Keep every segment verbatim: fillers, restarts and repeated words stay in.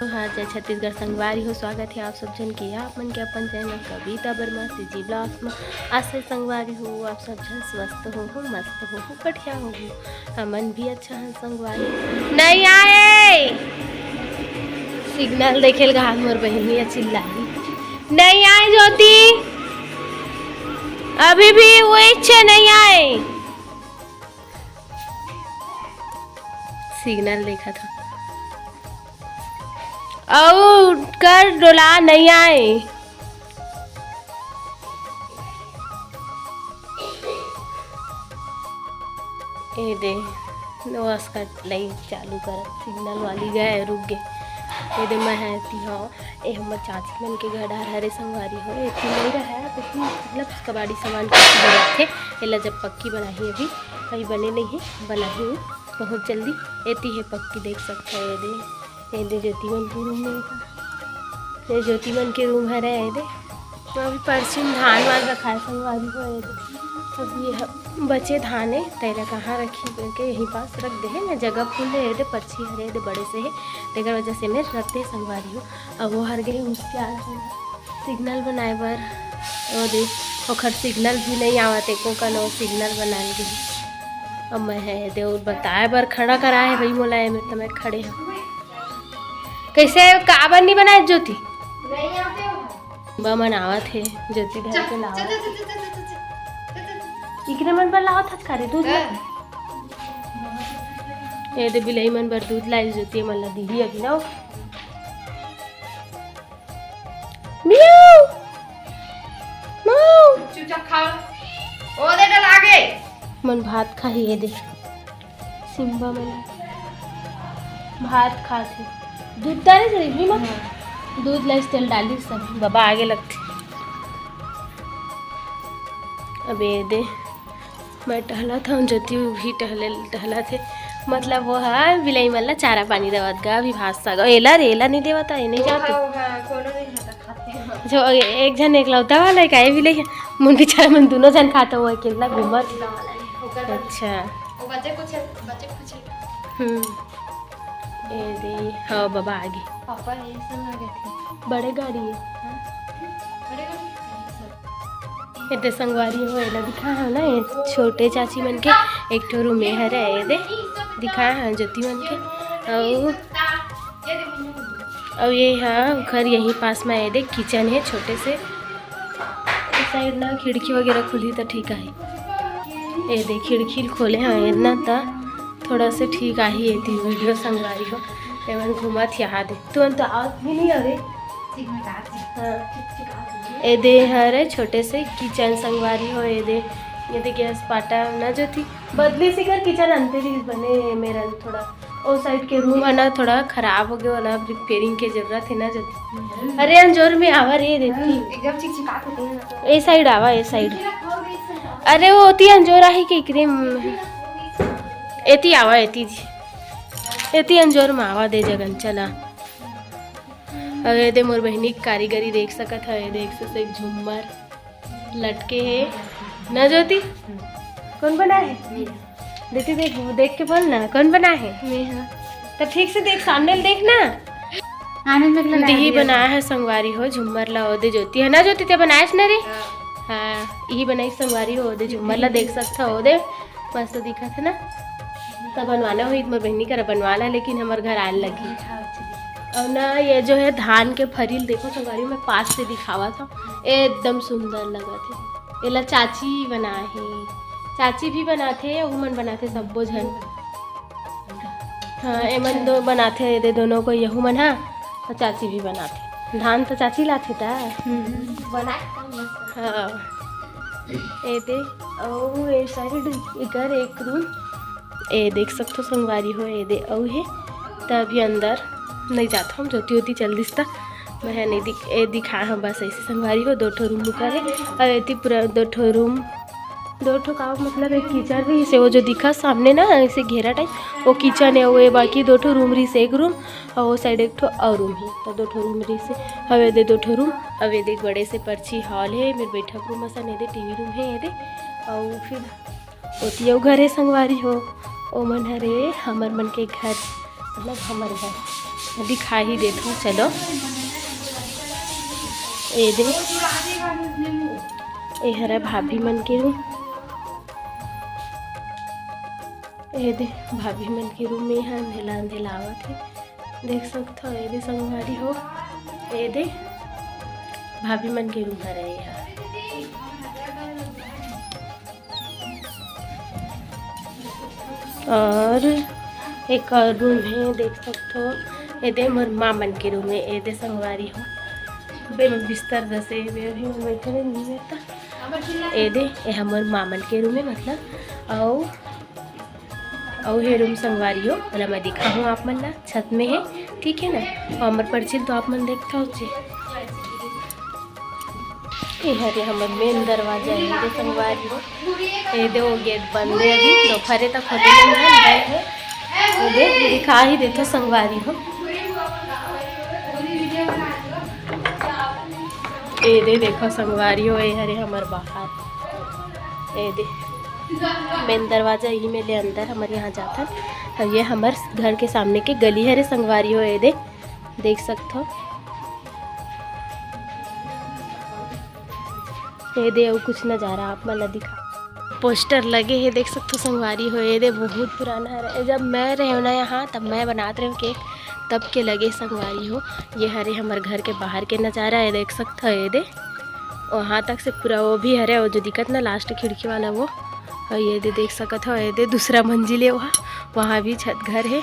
हाँ, जय छत्तीसगढ़ संगवारी हो, स्वागत हे आप सब झन के आप मन के अपन चैनल कविता वर्मा CG vlogs में। आशा हे संगवारी हो, आप सब झन स्वस्थ हो, हो मस्त हो, हो बढ़िया हो, हो। हमन भी अच्छा हन संगवारी। नहीं आए, सिग्नल देखे ल गा मोर बहिनी चिल्लाई, नहीं आए ज्योति, अभी भी वही छे, नहीं आए। सिग्नल देखत हव। अउ कर डोला नहीं आए। ए दे, नोस का लाइट चालू करत, सिग्नल वाली गए, रुक गए। ए दे, मैं हा एती हव, ए हमर चाची मन के घर डहर हरे संगवारी हो, एती नहीं रहा, एती मतलब कबाड़ी सामान के रखे, एला जब पक्की बनाही अभी, अभी बने नहीं हे, बनाही बहुत जल्दी। एती हे पक्की, देख सकत हव, ए दे, ए दे ज्योति मन के रूम में, ये ज्योति मन के रूम हरे, ए दे। तो अभी परछी म धान वान रखाए संगवारी हो, ए दे। अब ये ह-, बचे धान हे, तेला कहाँ रखी करके यहीं पास रख दे हे, मैं जगह फुल हे, ए दे परछी हरे, ए दे बड़े से हे, तेकर वजह से मैं रख दे संगवारी हो। अब वो हर गए मुस्कियाल सिग्नल बनाए बर, ओ दे, ओखर सिग्नल भी नहीं आवत, एको कन वो सिग्नल बनाए गे। अब मैं हे दे, वो बताए बर खड़ा कराए हे भाई मोला, ए में त मैं खड़े हव। कैसे काबर नहीं बनाए ज्योति? नहीं आते हो। बा मन आवत हे, ज्योति धर के लावत। इकरे मन बर लावत हस का रे दूध ला? ए दे बिलाई मन बर दूध लाई ज्योति, मन ला दिही अभी ना। मियाऊ। माऊ। चुपचाप खा। ओ दे डल आगे। मन भात खाही, ए दे। सिम्बा मन भात खात हे। दूध डाले थे इडली में? हाँ। दूध लाइस, तेल डालिस, सब बबा आगे लगथे। अब ए दे, मैं टहलत हव, ज्योति भी टहले, टहलत हे। मतलब वो ह बिलाई मन ला चारा पानी देवत गा, अभी भात साग। एला रे, एला नहीं देवत, ए नहीं जात। जो ए-, एक झन एकलौता वाला हे का, ए बिलाई ह। मन बेचारा मन दुनों झन खात हे, वो अकेला घूमत। अच्छा। हम्म। ए दे, हाँ, बबा आगे। पापा ये सब आ गए थे। बड़े गाड़ी हे। हाँ? बड़े गाड़ी हे, सब। ए दे संगवारी हो, एला दिखा हव ना, ये छोटे चाची मन के एक ठो रूम ए हरे, ए दे दिखा हव ज्योति मन के। अउ, अउ ये हा उखर यही पास में ए दे किचन हे छोटे से। ए साइड ना खिड़की वगैरह खुली त ठीक आही। ए दे खिड़की ल खोले हव, एतना त थोड़ा से ठीक आही। एती वीडियो संगवारी हो, एमन घूमत हे। तुरंत आवत भी नहीं अरे। हाँ। ए दे हरे छोटे से किचन संगवारी हो, ए दे, ए दे गैस पाटा ना ज्योति, बदली सी कर किचन अंते रहिस बने मेरन थोड़ा। ओ साइड के रूम हे ना, थोड़ा खराब हो गया वाला, रिपेयरिंग के जरूरत हे ना ज्योति। अरे अंजोर में आवा रे देती। एकदम चिकचिकात होते हैं ना तो। ए साइड आवा, ए साइड। अरे वो ओती अंजोर आही के क्रीम। एती आवा, एती जी। एती अंजोर में आवा दे जगन, चला। अउ ए दे मोर बहिनी के कारीगरी देख सकत हव, ए दे एक से एक झूमर लटके हे ना ज्योति? कौन बनाए हे? देती देख, वो देख के बोल ना, कौन बनाए हे? मैं हाँ। त ठीक से देख, सामने ल देख ना। आनंद में लगा दिही दिया। बनाए हे संगवारी हो झूमर ला, ओ दे ज्योति हे ना, ज्योति ते बनाएस ना रे? हाँ। हाँ, इही बनाई संगवारी हो, ओ दे झूमर ला देख सकत हव, ओ दे मस्त दिखत हे ना। त बनवाना होही त मोर बहिनी करा बनवा ला, लेकिन हमर घर आए ल लगही। अउ ना, ये जो हे धान के फरी ल देखो संगवारी, मैं पास से दिखावत हव, एकदम सुंदर लगत हे। एला चाची बनाए हे, चाची भी बनाथे, अउ मन बनाथे सब्बो झन। हाँ, एमन दो बनाथे, ए दे दोनों को यहू मन हा, अउ चाची भी बनाथे। धान तो चाची लाथे ता। हम्म। बनाए एकदम मस्त। हाँ। ए दे, अउ ए साइड एकर एक रूम। ए देख सकथो संगवारी हो, ए दे अउ हे। त अभी अंदर नहीं जात हन, ज्योति ओती चल दिस त मैं नहीं दिख-, ए दिखाए हव बस ऐसे संगवारी हो, दो ठो रूम उकर हे। अउ एती पूरा दो ठो रूम, दो ठो का मतलब एक किचन रहिस हे, वो जो दिखा सामने ना ऐसे घेरा टाइप, वो किचन हे, वो ए बाकी दो ठो रूम रहिस हे, एक रूम अउ वो साइड एक ठो अउ रूम हे, त दो ठो रूम रहिस हे। हवे दे दो ठो रूम, हवे दे एक बड़े से परछी हॉल हे, मेर बैठक रूम असन, ए दे टीवी रूम हे, ए दे अउ फिर ओती अउ घर हे संगवारी हो, ओमन हरे हमर मन के घर, मतलब हमर घर। दिखा ही देथव, चलो। ए दे, ए हरे भाभी मन के रूम। ए दे, भाभी मन के रूम में यहाँ अंधेला अंधेला आवत हे, देख सकथव। ए दे संगवारी हो, ए दे भाभी मन के रूम हरे ये ह। और एक और रूम हे, देख सकथव। ए दे मोर माँ मन के रूम हे, ए दे संगवारी हो। बे मोर बिस्तर दसे, बे अभी मोर बैठे नहीं हे त। ए दे, ए हमर माँ मन के रूम हे, मतलब, अउ अउ हे रूम संगवारी हो, ओला मैं दिखाहूँ आप मन ला, छत में हे, ठीक है ना। अउ हमर परछी ल तो आप मन देखथव जी। ए हरे हमर मेन दरवाजा हे, ए दे संगवारी हो। ए दे वो गेट बंद हे, अभी दोपहरे तक होते नहीं है, बंद है। ए दे, दिखा ही देथव संगवारी हो। ए दे देखव संगवारी हो, ए हरे हमर बाहर। ए दे मेन दरवाजा, इही में ले अंदर हमर यहाँ जाथन। अउ ये हमर घर के सामने के गली हरे संगवारी हो, ए दे देख सकथव। ए दे अउ कुछ नजारा आप मन ला दिखा, पोस्टर लगे हे, देख सकथव संगवारी हो। ए दे बहुत पुराना हरे, जब मैं रहेव ना यहाँ, तब मैं बनात रहेव केक, तब के लगे संगवारी हो। ये हरे हमर घर के बाहर के नजारा हे, देख सकथव। ए दे वहाँ तक से पूरा वो भी हरे, वो जो दिखत ना लास्ट खिड़की वाला वो। अउ ये दे देख सकथव, ये दे दूसरा मंजिल हे, वहाँ, वहाँ भी छत घर हे।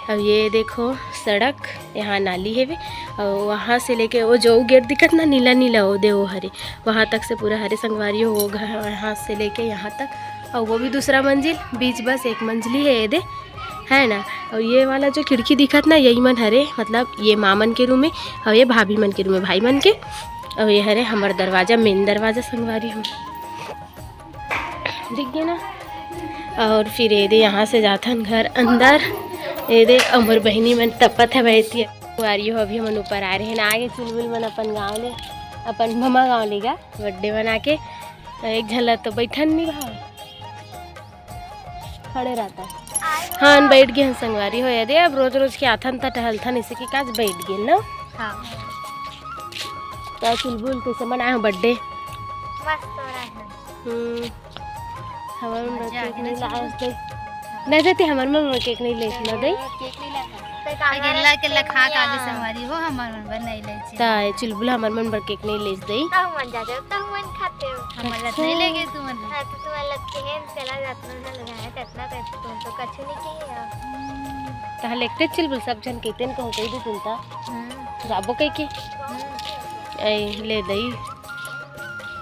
अउ ये देखो सड़क, यहाँ नाली हेवे, अउ वहाँ से लेके वो जो गेट दिखत ना नीला नीला, वो दे वो हरे, वहाँ तक से पूरा हरे संगवारी हो, वो घर वहाँ से लेके यहाँ तक। अउ वो भी दूसरा मंजिल, बीच बस एक मंजिली हे ये दे, है ना। अउ ये वाला जो खिड़की दिखत ना, यही मन हरे, मतलब ये माँ मन के रूम हे, अउ ये भाभी मन के रूम हे, भाई मन के। अउ ये हरे हमर दरवाजा, मेन दरवाजा संगवारी हो, दिख गे ना। अउ फिर ये दे यहाँ से जाथन घर अंदर। ये दे हमर बहिनी मन तपत हे बैठी। संगवारी हो, अभी हमन ऊपर आए रहेन, आगे चुलबुल मन अपन गाँव ले, अपन ममा गाँव ले गा बर्थडे मना के। एक झन ला तो बैठन नहीं भाव, खड़े रहता। हाँ, बैठ गे हन संगवारी हो। ये दे अब रोज रोज के आथन त टहलथन, इसे के काज बैठ गे ना। हाँ। त चुलबुल कइसे मनाए हो बर्थडे? मस्त मनाए हो। हम्म, हमर मन बर मजा आ केक गया नहीं ना लाए चुलबुल। दे। नहीं देती, हमर मन बर केक नहीं ले ना दे। केक नहीं लाए। तो का अकेला हमारा अकेला खा खा के नहीं संगवारी हो, हमर मन बर नहीं ले छी। त चुलबुल हमर मन बर केक नहीं ले दे। तहु मन जाते हो, तहु मन खाते हो। हमर लत नहीं लेगे तुमन। हाँ, तो तुम्हारे लत के हैं, चला जाते हो, ना लगाए, तो इतना कर, तुम तो कछु नहीं किए हो। तहले एकटे चुलबुल सब झन केतन कहूँ कही दे तुम ता। हम्म। जाबो कही के। हम्म। ए, ले दई।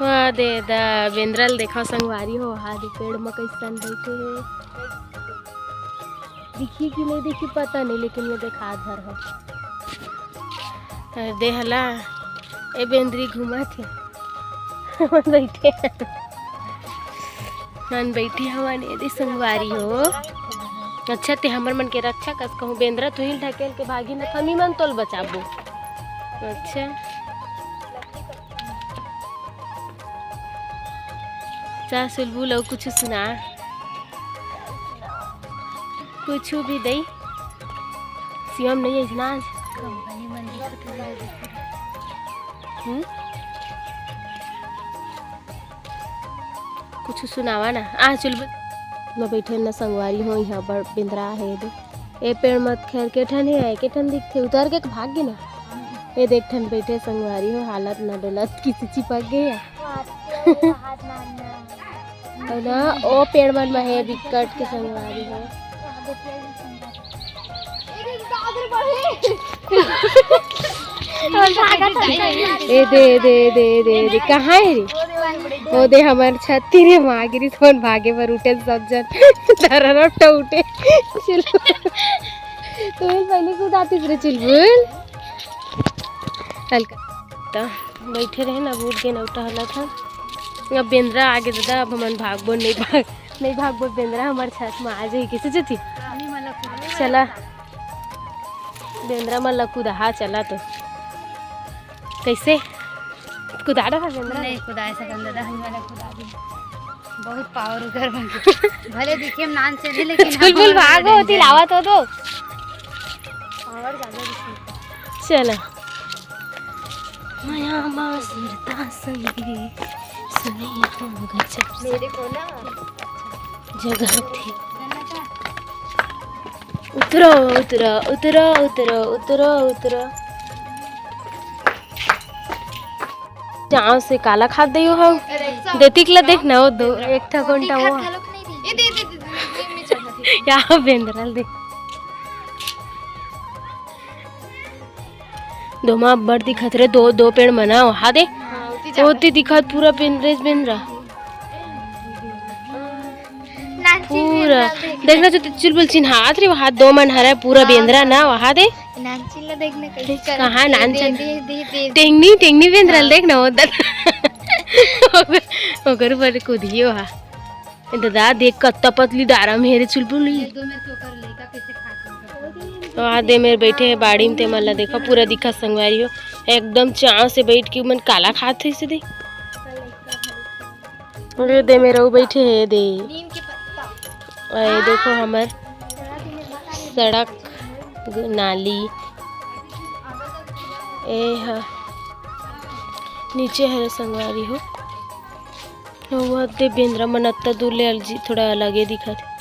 वाह दे दा, बेंदरा ल देखा संगवारी हो, हा दे पेड़ म कइसन बैठे हे। दिखी कि नहीं दिखी पता नहीं, लेकिन मैं देखा धर हो। अरे दे हला, ए बेंदरी घूमत हे। हमन बैठे हन। हमन बैठे हवन, ए दे संगवारी हो। अच्छा, ते हमर मन के रक्षा कस कहूँ, बेंदरा तुही ढकेल के भागी न, त हमी मन तोल बचाबो। अच्छा। चा सुलबुल, अउ कुछ सुना। कुछ भी दई। शिवम नहीं है ना आज। कंपनी मन दिखत हे। हम्म? कुछ सुनावा ना। आ, चुलबुल। मैं बैठे न संगवारी हो, यहाँ पर बेंदरा हे दे। ए पेड़ मत खैर के ठन हे, के ठन दिखथे, उतर के भाग गे ना। ए देख ठन बैठे संगवारी हो, हालत ना डोलत, किसी चिपक गए या। हाथ ना, हाथ ना, ना। अउ ना, ओ पेड़ मन म हे बिकट के संगवारी हो। ए दे, ए दे, ए दे, ए दे, ए दे, कहाँ हे रे? ओ दे हमर छत्ती रे, माँ गिरी सोन भागे बर उठे सब जन। धररट उठे। चलो। तू पहले कुदातिस रे चुलबुल। हल्का। त बैठे रहे ना, अब उठ गे ना, टहलत हन। अब बेंदरा आगे दादा, अब हमन भागबो, नहीं भाग, नहीं भागबो, बेंदरा हमर छत में आ जाही, किसे जती? चला। बेंदरा मन ला कुदाहा चला तो। कैसे? कुदा रहा बेंदरा? नहीं कुदाए सकन दादा, हम वाला कुदा दी। बहुत पावर उधर बन गया। भले दिखे हम नान से नहीं, लेकिन हम चुलबुल वाला भागो, नहीं होती जाए। लावा तो दो। पावर ज्यादा दिखे। चला। मया मा सिरता संगी सुने हो गजब से मेरे को ना जगह थी। उतरो, उतरो, उतरो, उतरो, उतरो, उतरो। चाव से काला खात दे हो। देतिक ला देख ना, वो दो, एक ठा कोंटा वो। ये दे, दे, दे, दे, दे, मैं चढ़ा दी। या बेंदरा ल देख। दोमा अब्बड़ दिखत रे, दो, दो पेड़ मना, वहा दे। हाँ, ओती जा। ओती दिखत पूरा बेंदरेस बेंदरा। नाची पूरा। बेंदरा देख। देखना जो चुलबुल चिन्हात रे, वहा दो मन हरा पूरा हाँ, बेंदरा हाँ। ना, वहा दे। नाची ला देखना कैसे देख, करत कहाँ है, नान दे, चल। दे, दे, दे। टेंगनी, टेंगनी बेंदरा ल हाँ। देखना, वो दे। ओकर, ओकर ऊपर कूदियो हा। ए दादा, देख कत्ता पतली डारा में हे रे चुलबुली। तो आ दे मेर बैठे हे बाड़ी में, ते मन ला देखा पूरा दिखा संगवारी हो, एकदम चाव से बैठ के उमन काला खात हे से दे। अरे दे मेर अउ बैठे हे दे। नीम के पत्ता। अरे देखो हमर सड़क नाली ए हा नीचे हरे संगवारी हो। वो दे बेंदरा मन अत्ता दूर ले अलजी, थोड़ा अलगे दिखत हे।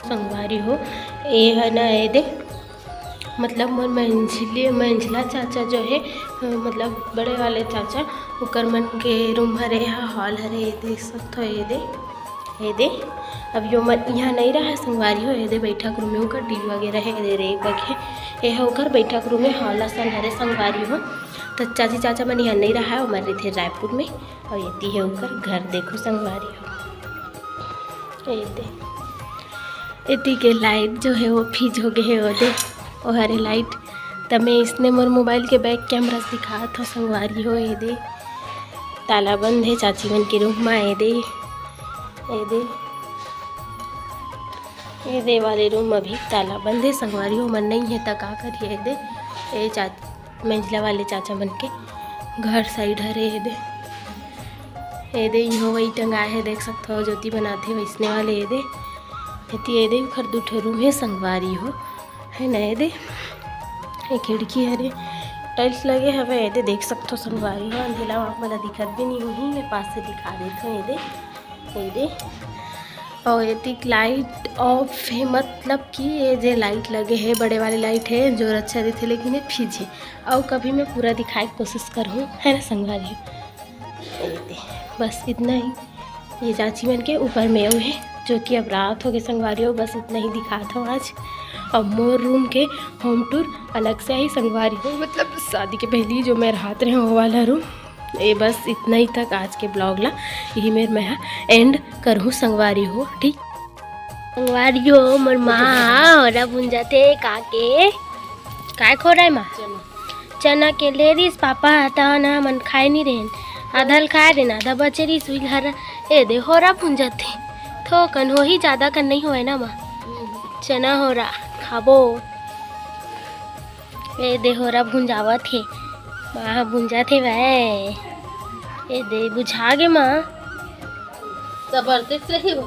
संगवारी हो, ए ह ना, ए दे, मतलब मोर मंझले, मंझला चाचा जो हे, अ, मतलब बड़े वाले चाचा, ओकर मन के रूम हरे, ए ह हॉल हरे, ए देख सकथो, ए दे। ए दे, अब यो मन इहाँ नइ रहय संगवारी हो, ए दे बइठक रूम में ओकर टीवी वगैरह हे, ए दे रेक वगैरह, ए ह ओकर बइठक रूम में हॉल असन हरे संगवारी हो। त चाची चाचा मन इहाँ नइ रहय, ओमन रहिथे रायपुर में। अउ एती हे ओकर घर, देखो संगवारी हो, ए दे, एती के लाइट जो हे वो फ्यूज हो गे हे, ओ दे, ओ हरे लाइट। त मैं इसने मोर मोबाइल के बैक कैमरा से दिखात हो संगवारी हो, ए दे। ताला बंद हे चाची मन के रूम मा, ए दे, ए दे, ए दे वाले रूम अभी ताला बंद हे संगवारी हो, मन नइ हे त का करिए, ए दे, ए चा-, मंझला वाले चाचा मन के घर साइड हरे, ए दे, ए दे, इहो वही टंगाए हे, देख सकथो, ज्योति बनाथे वैसने वाले, ए दे, एती, ए दे, ओखर दू ठो रूम हे संगवारी हो। हे ना, ए दे, ए खिड़की हरे, टाइल्स लगे हवे, ए दे देख सकथो संगवारी हो, अंधेला म आप मन ला दिखत भी नइ होही, मैं पास से दिखा देथों, ए दे, ए दे। अउ एतिक लाइट ऑफ हे, मतलब कि ये जे लाइट लगे हे, बड़े वाले लाइट हे, जोर अच्छा देथे, लेकिन ये फ्यूज हे। अउ कभी मैं पूरा दिखाए के कोशिश करहूँ, है ना संगवारी हो? ए दे, बस इतना ही। ये चाची मन के ऊपर में अउ हे, जो कि अब रात हो गे संगवारी हो, बस इतना ही दिखात हो आज। अब मोर रूम के होम टूर अलग से आही संगवारी हो, मतलब शादी के पहली जो मैं रहत रहे वो वाला रूम। ए बस इतना ही तक आज के ब्लॉग ला, यही मेर मैं हा एंड करहूँ संगवारी हो, ठीक? संगवारी हो, मोर माँ होरा भुंजाथे, का के, काय खो रहा है माँ? चना के ले रिस पापा ह, त ना हमन खाए नी रेहेन, आधा ल खाए रेहेन, आधा बचे रिस, उही ल हर ए दे होरा भुंजाथे। थोकन होही, जादा कन नइ होवय ना माँ। चना होरा खाबो। ए दे होरा भुंजावत हे, माँ ह भुंजाथे वै। ए दे बुझा गे माँ। जबरदस्त रही हो।